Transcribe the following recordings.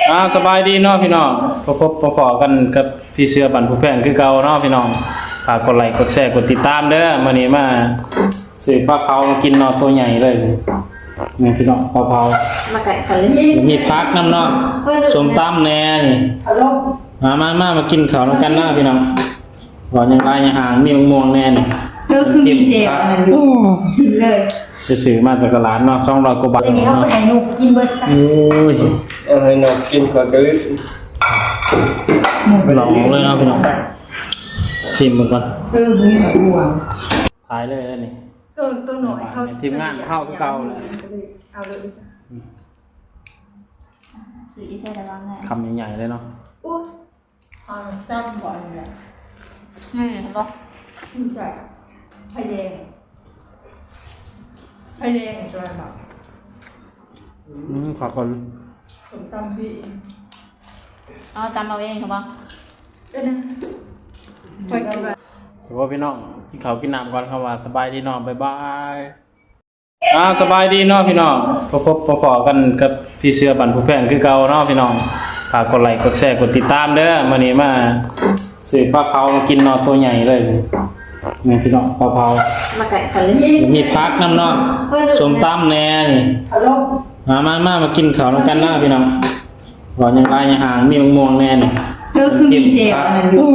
ອ່າ ສະບາຍດີເນາະພີ່ນ້ອງ ພົບພໍ້ກັນກັບພີ່ເສືອບ້ານພູແພງຄືເກົ່າເນາະພີ່ນ້ອງ. ຝາກກົດໄລກົດແຊກົດຕິດຕາມເດີ. ມື້ນີ້ມາຊື້ປາເຜົາມາກິນເນາະ ໂຕໃຫຍ່ເລີຍນີ້ພີ່ນ້ອງ. ປາເຜົາ ມາໃກ້ກັນເລີຍ ມີຜັກນຳເນາະ ເອີ ສົ້ມຕຳແດ່ນີ້. ມາ ມາ ມາ ມາກິນເຂົ້ານຳກັນເນາະພີ່ນ້ອງ. ເວົ້າຫຍັງຫຼາຍຫຍັງຫ່າງ ມີໝາກມ່ວງແດ່ນີ້. ເອີ ຄືມີແຈ່ວອັນນັ້ນຢູ່ ກິນເລີຍ. ໄປຊື້ມາຈາກຕະຫຼາດເນາະ ສອງຮ້ອຍກວ່າບາດ. ອັນນີ້ເຮົາໃຫ້ນົກກິນເບິດຊະ. ໂອ້ຍ ເອົາໃຫ້ນົກກິນກ່ອນກະລຶດ. ລອງເບິ່ງເລີຍເນາະພີ່ນ້ອງ ຊີມເບິ່ງກ່ອນ. ເອີ ມີໝາກມ່ວງ ຂາຍເລີຍນີ້. ເອີ ໂຕນ້ອຍເຮົາ ທີມງານເຮົາຄືເກົ່າແຫຼະ. ເອົາເລີຍ ອືມ ຊື້ອີ່ໃສ່ລະວັງແນ່ ຄຳໃຫຍ່ໆເລີຍເນາະ. ໂອ້ຍ ເອົາຕຳບໍ່ອັນນີ້ແຫຼະ. ນີ້ເຫັນບໍ່? ອືມ ໃສ່ໄຂ່ແດງ ໄຂ່ແດງຕົວນັ້ນບໍ່? ອືມ ຂໍກ່ອນ ສົ້ມຕຳພີ້ ເອົາຕຳເອົາເອງເຫັນບໍ່? ເອີນະ ຂ້ອຍກິນວ່າ ໂອ້ ພີ່ນ້ອງ ກິນເຂົ້າກິນນ້ຳກ່ອນ ຄຳວ່າສະບາຍດີເນາະ ບາຍບາຍ. ອ່າ ສະບາຍດີເນາະພີ່ນ້ອງ ພົບພໍ້ກັນກັບພີ່ເສືອບ້ານພູແພງຄືເກົ່າເນາະພີ່ນ້ອງ. ຝາກກົດໄລກົດແຊກົດຕິດຕາມເດີ. ມື້ນີ້ມາຊື້ປາເຜົາມາກິນເນາະ ໂຕໃຫຍ່ເລີຍນີ້ພີ່ນ້ອງ. ປາເຜົາ ມາໃກ້ກັນເລີຍ ມີຜັກນຳເນາະ ເອີ ສົ້ມຕຳແດ່ນີ້. ມາ ມາ ມາ ມາກິນເຂົ້ານຳກັນເນາະພີ່ນ້ອງ. ເວົ້າຫຍັງຫຼາຍຫຍັງຫ່າງ ມີໝາກມ່ວງແດ່ນີ້. ເອີ ຄືມີແຈ່ວອັນນັ້ນຢູ່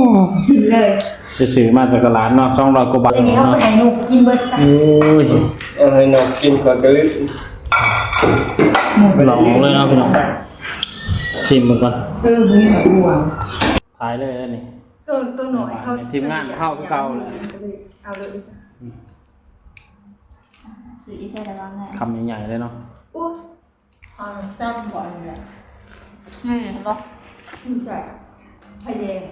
ກິນເລີຍ. ໄປຊື້ມາຈາກຕະຫຼາດເນາະ ສອງຮ້ອຍກວ່າບາດ. ອັນນີ້ເຮົາໃຫ້ນົກກິນເບິດຊະ. ໂອ້ຍ ເອົາໃຫ້ນົກກິນກ່ອນກະລຶດ. ລອງເບິ່ງເລີຍເນາະພີ່ນ້ອງ ຊີມເບິ່ງກ່ອນ. ເອີ ມີໝາກມ່ວງ ຂາຍເລີຍນີ້. ເອີ ໂຕນ້ອຍເຮົາ ທີມງານເຮົາຄືເກົ່າແຫຼະ. ເອົາເລີຍ ອືມ ຊື້ອີ່ໃສ່ລະວັງແນ່ ຄຳໃຫຍ່ໆເລີຍເນາະ. ໂອ້ຍ ເອົາຕຳບໍ່ອັນນີ້ແຫຼະ. ນີ້ເຫັນບໍ່? ອືມ ໃສ່ໄຂ່ແດງ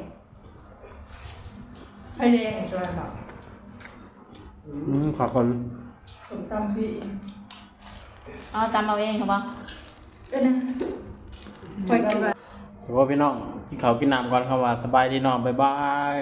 ໄຂ່ແດງຕົວນັ້ນບໍ່? ອືມ ຂໍກ່ອນ ສົ້ມຕຳພີ້ ເອົາຕຳເອົາເອງເຫັນບໍ່? ເອີນະ ຂ້ອຍກິນວ່າ ໂອ້ ພີ່ນ້ອງ ກິນເຂົ້າກິນນ້ຳກ່ອນ ຄຳວ່າສະບາຍດີເນາະ ບາຍບາຍ.